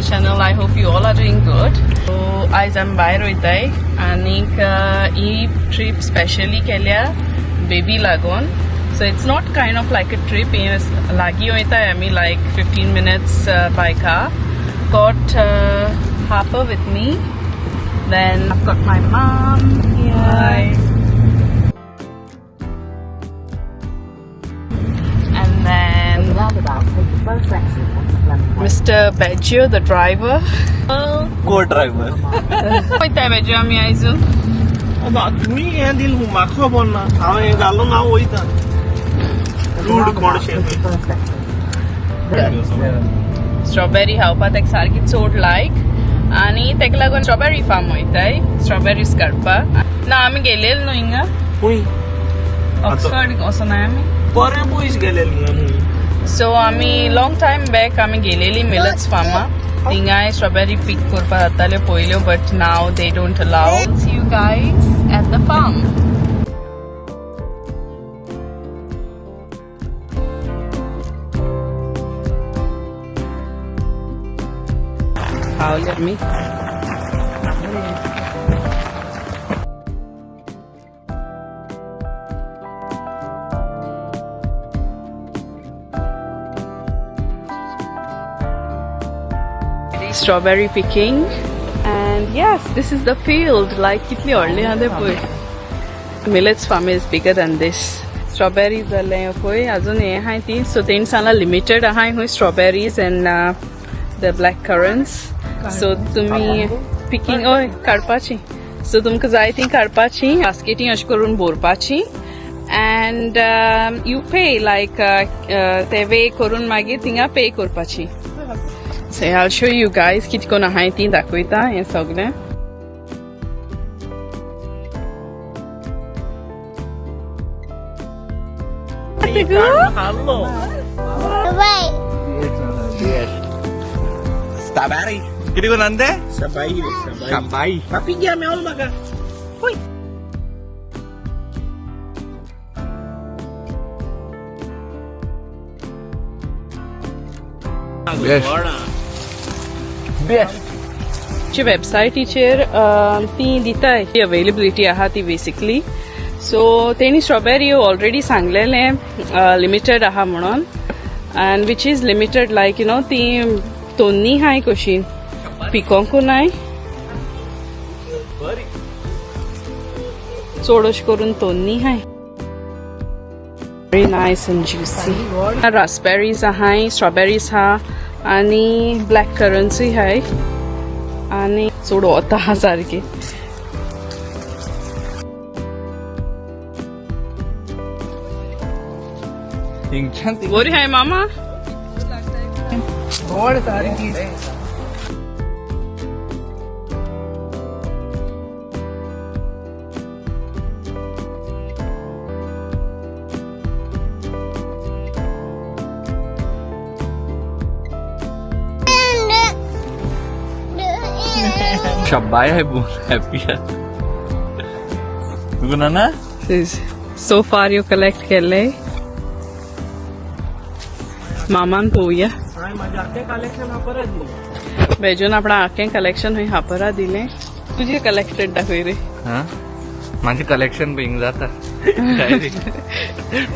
channel. I hope you all are doing good. So आयज आमी भायर वयताय आनीक ही ट्रीप स्पेशली केल्या बेबी लागून. So it's not kind of like a trip, लागीं वयताय आमी like 15 minutes by car. Got Harper with me, then I've got my mom here. And then Mr. Beggio, the driver. Co-driver. वयताय बेज्यो आमी आयजून. तुमी हें दिल म्हाका खबर ना, हांव हें घालून हांव वयता रूड कोणशें. स्ट्रॉबेरी खावपा ताका सारकी चड लायक आनी ताका लागून स्ट्रॉबेरी फार्म वयताय स्ट्रॉबेरीज काडपाक. ना आमी गेलेले न्हू हिंगा. खंय? ऑक्सफर्ड वचोनाय आमी. बरें पयस गेलेली आमी. सो आमी लॉंग टायम बॅक आमी गेलेली मिलट्स फार्मा, थिंगाय स्ट्रॉबेरी पीक करपाक जाताल्यो पयल्यो, but now they don't allow. See you guys at the farm. पावले आमी. Strawberry picking, and yes, this is the field. Like कितली व्हडली आहा ते पळय. Millets farm is bigger than this. Strawberries जाले पळय, अजून हें आहाय ती. सो तेणी सांगला लिमिटेड आहाय खूंय strawberries and the black currants. So तुमी पिकींग हय काडपाची, सो तुमकां जाय ती काडपाची, बास्केटी अशें करून भरपाची एंड you पे लायक ते वे करून मागीर थिंगा पे करपाची. So I'll show you guys कित कोण आहाय ती दाखयता हें सगळें. हाडलो. Strawberry. किती कोण आणते? सबाई रे सबाई. शाबाई. पापी घ्या मेवल म्हाका. Best. बेस्ट. ची वेबसायटीचेर ती दिताय ती अवेलेबिलिटी आहा ती बेसिकली. सो तेणी स्ट्रॉबेरी ऑलरेडी सांगलेलें लिमिटेड आहा म्हणून, and which is limited like you know ती तोन्नी हाय कशी पिकोंकू नाय. बरी. चड अशें करून तोन्नी हाय. Very nice and juicy. Raspberries आहाय, स्ट्रॉबेरीज आहा आनी ब्लॅक करन्सूय हाय आनी चड वता आहा सारकी. हिंगच्यान बरी हाय मामा. गोड सारकी. शब्बाई आहे बोल हॅपी आहे तुका ना. So far you collect केले मामान पळोवया. हांवें म्हाजें आख्खें कलेक्शन हांव परत दिलें. बेजून आपणा आख्खें कलेक्शन हुंय हापरा दिलें. तुजें कलेक्टेड दाखय रे. हा माझे कलेक्शन बिंग जाता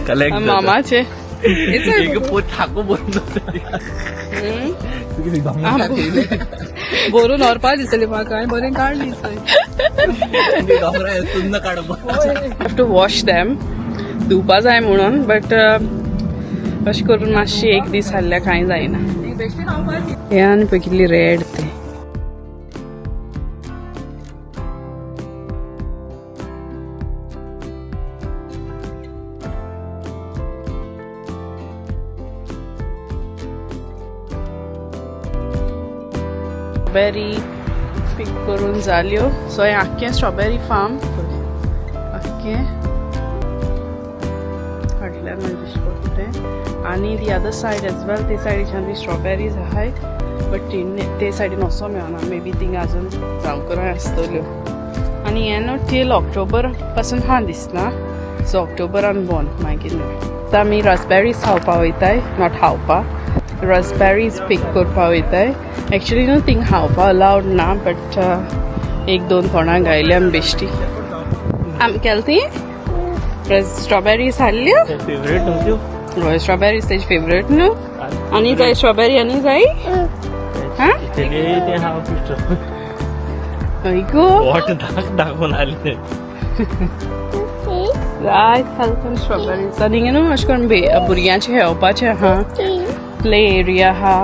कलेक्ट. मामाचे. एक पोत ठाकू बंद. बोरून व्हरपा दिसली म्हाका, हांवें बरें काडली थंय. काड. Have to wash them, धुवपा जाय म्हणून, बट अशें करून मातशी एक दीस हाडल्यार कांय जायना. बेश्टी खावपाची. हे आनी पळय कितली रेड ते. स्ट्रॉबेरी पीक करून जाल्यो. सो हें आख्खें स्ट्रॉबेरी फार्म आख्खें हाडल्यार मागीर दिश्टी पडटा. आनी the other side as well, ते सायडीच्यान बी स्ट्रॉबेरीज आहाय, बट ते सायडीन वचो मेळना, मे बी थिंगा अजून जावंक आसतल्यो. आनी हें न्हू टील ऑक्टोबर पासून हा दिसना, सो ऑक्टोबरान बंद मागीर न्हू. आतां आमी रासबेरीज खावपा वयताय, not खावपा. रसबॅरीज पीक करपा वयताय. एक्चुली न्हू थिंग खावपा अलावड ना, बट एक दोन कोणाक गायली आमी बेश्टी. आमी केल ती स्ट्रॉबेरीज हाडल्यो. फेवरेट न्हू त्यो. हय, स्ट्रॉबेरीज तेजी फेवरेट न्हू. आनी जाय स्ट्रॉबेरी? आनी जाय? हा. तेगे तें हांव पिश्ट हय गो. बोट दाखोवन आयलें. जाय खाल स्ट्रॉबेरीज. आनी हिंगा न्हू अशें करून भुरग्यांचें खेळपाचें आहा, प्ले एरिया आहा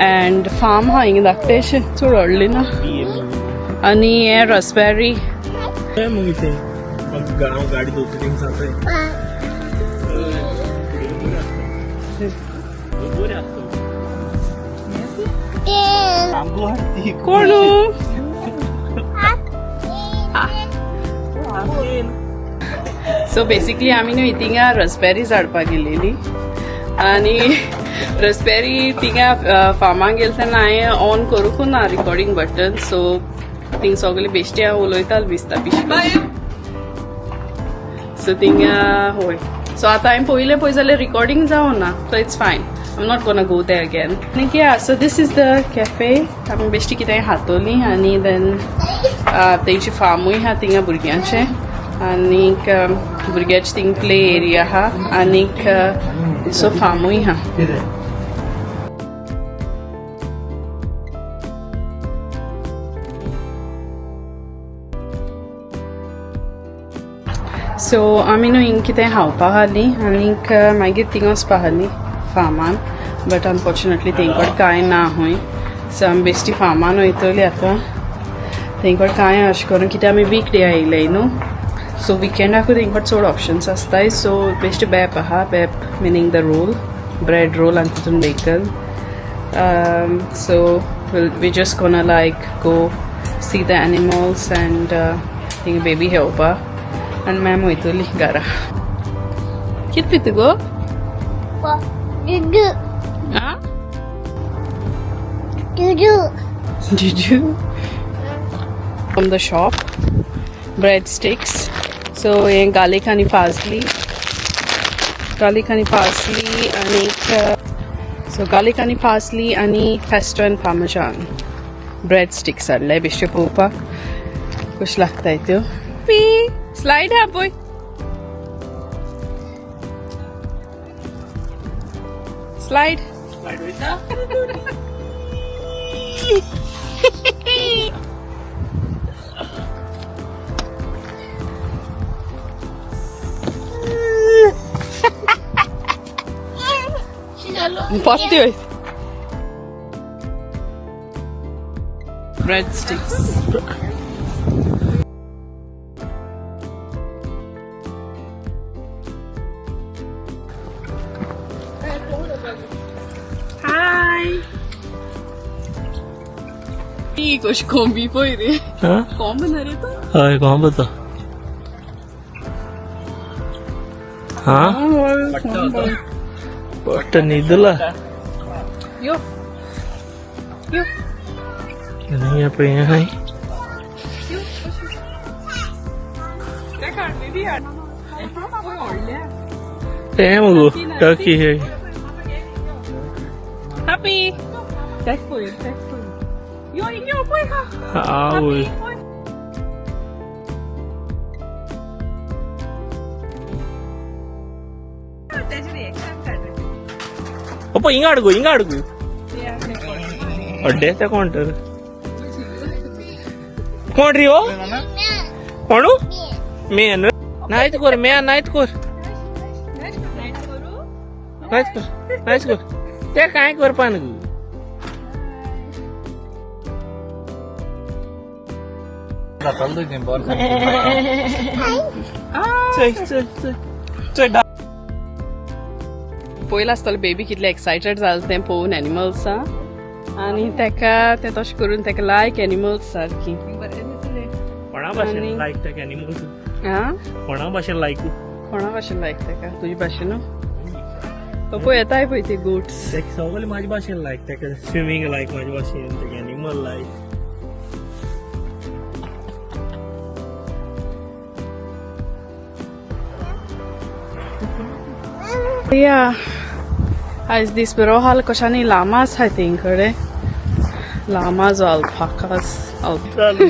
अँड फार्म आहा हिंगा धाकटेशें, चड व्हडलें ना. आनी हें रसबॅरी. तें मुगे तें हांव गाडी दवरता थिंग जाता. बरें आसता आमगो ती. कोण? सो बेसिकली आमी न्हू थिंगा रसबॅरीज हाडपाक गेलेली आनी रसबॅरी थिंगा फार्माक गेले तेन्ना हांवें ऑन करूंक ना रिकॉर्डिंग बटन. सो थिंग सगळे बेश्टे हांव उलयतालें दिसता बिश्टी. सो थिंगा होय, सो आतां हांवें पयलें पळय जाल्यार रिकॉर्डिंग जावना, so it's fine, I'm not gonna go there again. आनी yeah, so this is the cafe. आमी बेश्टी कितें खातोली आनी देन तेंची फार्मूय आहा थिंगा भुरग्यांचें आनीक भुरग्याचे थिंग प्ले एरिया आहा आनीक सो फार्मूय आहा. सो आमी न्हू हिंग कितें खावपा आहली आनीक मागीर थिंग वचपा आहली फार्मान, बट अनफॉर्चुनेटली तेंकड कांय ना हूंय. सो आमी बेश्टी फार्मान वयतली आतां. तेंकड कांय अशें करून कितें, आमी वीक डे आयिल्ले न्हू, सो विकेंडाकूय तेंकड चड ऑप्शन्स आसताय. सो बेश्टे बेप आहा, बेप meaning the roll, bread roll आनी तितून bacon. So we just gonna like go see the animals and thing baby खेळोवपा आनी मॅम वयतली घरा. कित पिता गो? Dudu. आं? Dudu. Did you? From the shop, bread sticks. So हे garlic आणि parsley, garlic आणि parsley आणि सो garlic आणि parsley आणि pesto and parmesan bread sticks हाडले बेश्टे पळोवपाक कशें लागताय त्यो. पी स्लायड हा पळय. स्लायड. पत्ती. Bread sticks. Hi. ही कशी कोंबी पळय रे. कोंब ना रे तो? हय, कोंब तो. हा, पट्ट न्हिदला. यो यो. आनी पळय हाय. यो. ते काडलेली व्हडल्या. तें मुगो टर्की हे. हॅपी तेक पळय, तेक पळय. यो यो, पळय हा. आवय. तेजें रिएक्शन काड. पप्पा, हिंगा हाड गो, हिंगा हाड गो. अड्डे ते कोण तर, कोण रे हो? कोणू मेन नायत कर, मेन नायत कर, नायत कर, नायत कर. ते काय करपा न्हू. जातालो तुजें बरें. चल चल चल चल. पयलां आसतलो बेबी कितलें एक्सायटेड जालें तें पळोवन एनिमल्सां आनी तेका तें तशें करून तेका लायक एनिमल्स सारकी. कोणा भाशेन लायक तेका एनिमल्स? आं? कोणा भाशेन लायक? कोणा भाशेन लायक तेका? तुजे भाशेन? पळय, येताय पळय ती गोट्स. तेका सगळें म्हाजे भाशेन लायक. तेका स्विमींग लायक म्हाजे भाशेन, तेका एनिमल लायक. या, आयज दीस बरो आहालो. कशांनी लामास आहाय थिंय कडेन, लामाज, अल्पाकास. चालू.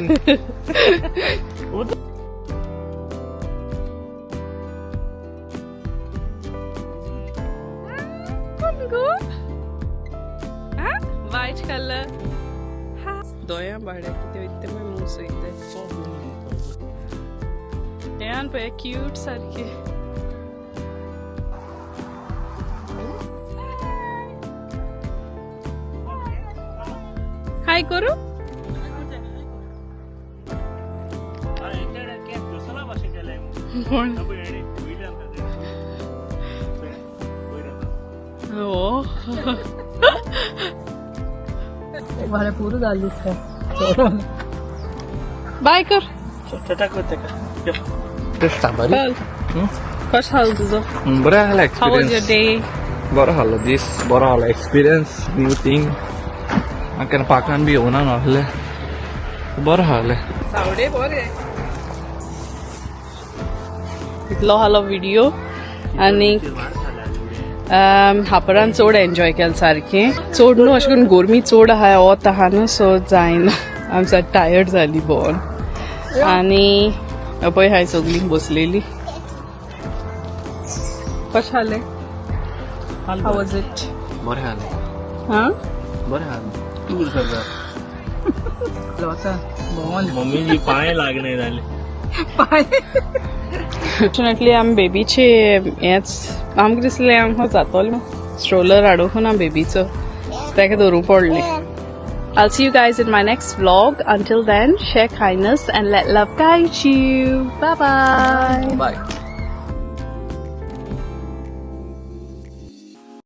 कोण गो? वायट कलर दोया बाड्या कितें वयता ते मागीर मूस वयता. हें पळय, क्यूट सारकें. हाय करू. कोण हो? म्हाका पुरो जालें दिसता. बाय कर. टाटा करता का? साबारी. चल, कशें हाल तुजो? बरें आसलें. How was your experience. Day? बरो आहलो दीस, बरो आहलो एक्सपिरियन्स, न्यू थिंग. हांव केन्ना पार्कान बी येवना नासलें, बरो आहलें. सावडे बरें. इतलो आहलो व्हिडिओ आनी हापरान चड एन्जॉय केलें सारकें. चड न्हू, अशें करून गोरमी चड आहा, वत आहा न्हू, सो जायना. आमी सारकी टायर्ड जाली भोंवन. आनी पळय हाय सगळीं बसलेली. कशें जालें? How was it? बरें आहलें. हां. बरें आहलें. टूर सरदार. वचा भोंवन. मम्मी पांय लागणे जाले. पांय. फॉर्च्युनेटली आमी बेबीचे हेंच आमकां दिसलें आमकां जातोलें. स्ट्रोलर हाडूंक ना बेबीचो, ताका धरूंक पडलें. I'll see you guys in my next vlog. Until then, share kindness and let love guide you. Bye bye. Bye.